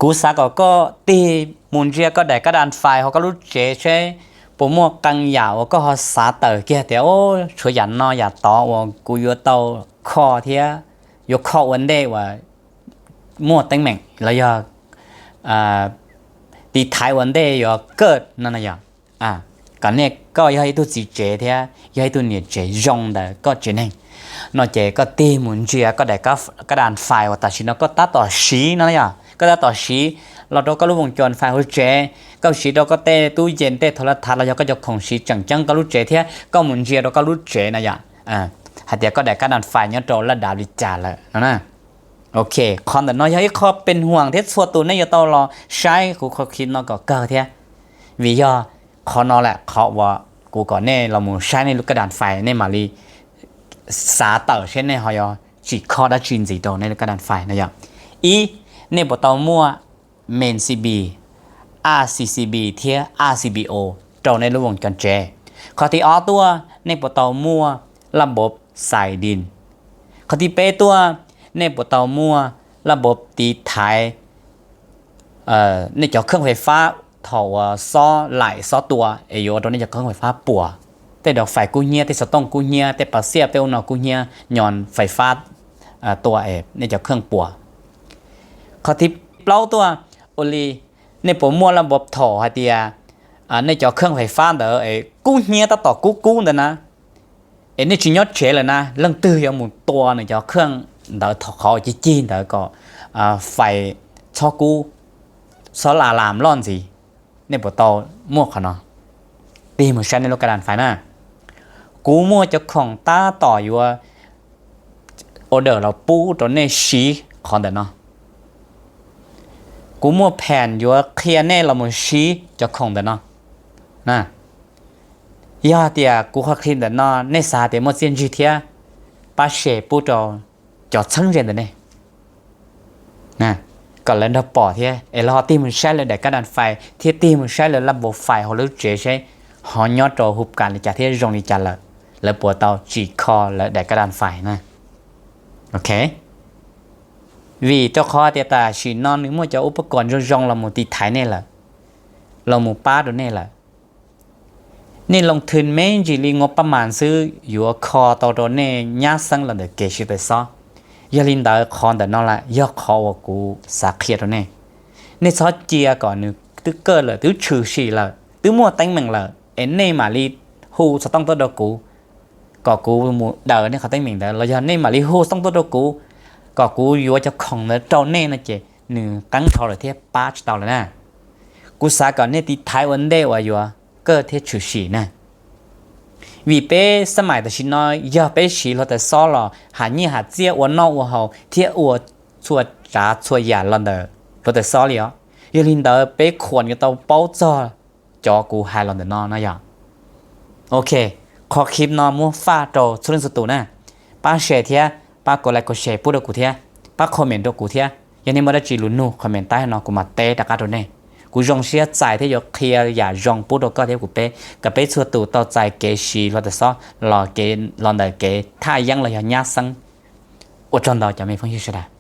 Kuv xav kom koj tig mus ntsia koj daim kab daj fais hauv koj lub tsev seb puas muaj qee yam uas koj ho xav tawm kiag tias, tshuav yam no yam tod uas kuv yuav tau kho thiab yuav kho ua ntej uas muaj teeb meem los yog tiv thaiv ua ntej yuav kawj no na yog. Kom nej, koj yog ib tug txiv tsev thiab yog ib tug niam tsev zoo ntawm koj tsev neeg no ces koj tig mus ntsia koj daim kab daj fais uas tam sim no koj tab tom siv no yog, koj tab tom siv los rau koj lub voos cos fais hauv tsev, koj siv rau koj tej tub yees tej thav la thav los yog koj cov khoom siv tseem ceeb koj lub tsev thiab koj mus ntsia rau koj lub tsev na yom, hais tias koj daim kab daj fais nyob rau laj dav li cas lawm no na. Ok, qhov ntawm no yog ib qho pes huam thiab txhua tus nej yuav tau los saib kuv qhov clip no kom kawg thiab, vim yog qhov no lawm qhov uas kuv kom nej los mus saib nej lub kab daj fais nej mam li xav tawm seb nej ho yuav tsim kho dab tsi ntxiv rau nej lub kab daj fais no yog. Ib, nej puas tau muaj Main C B, R C C B thiab R C B O rau nej lub voos cos tsev. Qhov thib ob tuaj, nej puas tau muaj laj npov xais din. Qhov thib peb tuaj, nej puas tau muaj laj npov tiv thaiv nej cov kheej fais fab thaum uas xob laim xob tua es yuav ua rau nej cov kheej fais fab puas, tej daus fais kub hnyiab, tej xov tooj kub hnyiab, tej pas xiaj, tej ub no kub hnyiab, nyo fais fab tua es nej cov kheej puas. Qhov thib plaub tuaj, ua li nej puas muaj laj npov thaum hais tias nej cov kheej fais fab ntawd es kub hnyiab tab tom kub kub ntawd na, es nej tsis nyob tsev lawm na, leej twg yuav mus tua nws cov kheej ntawd thaum qhov uas cig cig ntawd kom fais txhob kub, txhob la lam loj ntxiv. Nej puas tau muaj qhov no? Tig mus saib nej lub kab daj fais na. Kuv muaj cov khoom tab tom yuav order los pub rau nej siv qhov ntawm no. Kuv muaj pham yuav qhia nej los mus siv cov khoom ntawm no. Yog tias kuv qhov clip ntawm no nej xav tias muaj txiaj ntsig thiab, pab share pub rau cov txheeb ze ntawm nej kom lawv nrog pom thiab es lawv ho tig mus saib lawv daim kab daj fais thiab tig mus saib lawv laj npov fais hauv lub tsev seb ho nyob rau huv kas li cas thiab zoo li cas lawm, lawv puas tau tsim kho lawv daim kab daj fais na. Ok, vim rau qhov tias tam sim no nws muaj cov ub pab kom zoo zoo los mus tiv thaiv nej lawm, los mus pab rau nej lawm. Nej loo thwm me ntsis li ngua paj mas xwb yuav kho tau rau nej nyab xeeb los ntawm kev siv tawm xob. Yog li ntawd qhov ntawm no lawm yog qhov uas kuv xav qhia rau nej. Nej txhob cia kom nws twb kawj lawm, twb tshwm sim lawm, twb muaj teeb meem lawm es nej mam li hu xov tooj tuaj rau kuv kom kuv mus daws nej qhov teeb meem ntawd, los yog nej mam li hu xov tooj tuaj rau kuv kom kuv yuav cov khoom ntawd rau nej no ces nws qeeb dhau lawm thiab pab tsis tau lawm na. Kuv xav kom nej tiv thaiv ua ntej uas yuav kawj thiab tshwm sim na. Vim peb xab maim tam sim no yog peb siv hluav taws xob los haj nyiaj haj txiaj ua noj ua haus thiab ua txhua tsav txhua yam los ntawm hluav taws xob li os. Yog li ntawd peb khuam yuav tau paub txog cov kuv hais los ntawm no no yog. Ok, qhov clip no muab faj rau txhua leej txhua tus na. Pab share thiab pab kom like kom share pub rau kuv thiab pab comment rau kuv thiab. Yog nej muaj dab tsi lus nug comment taib no kuv mam teb rov qab rau nej. Kuv zoo siab txais thiab yuav qhia yam zoo pub rau koj thiab kuv peb kom peb txhua tus tau txais kev siv hluav taws xob los kev los ntawm kev thaj yeeb los yog nyab xeeb. Ua tsaug ntau cov me phooj ywg sawv daws.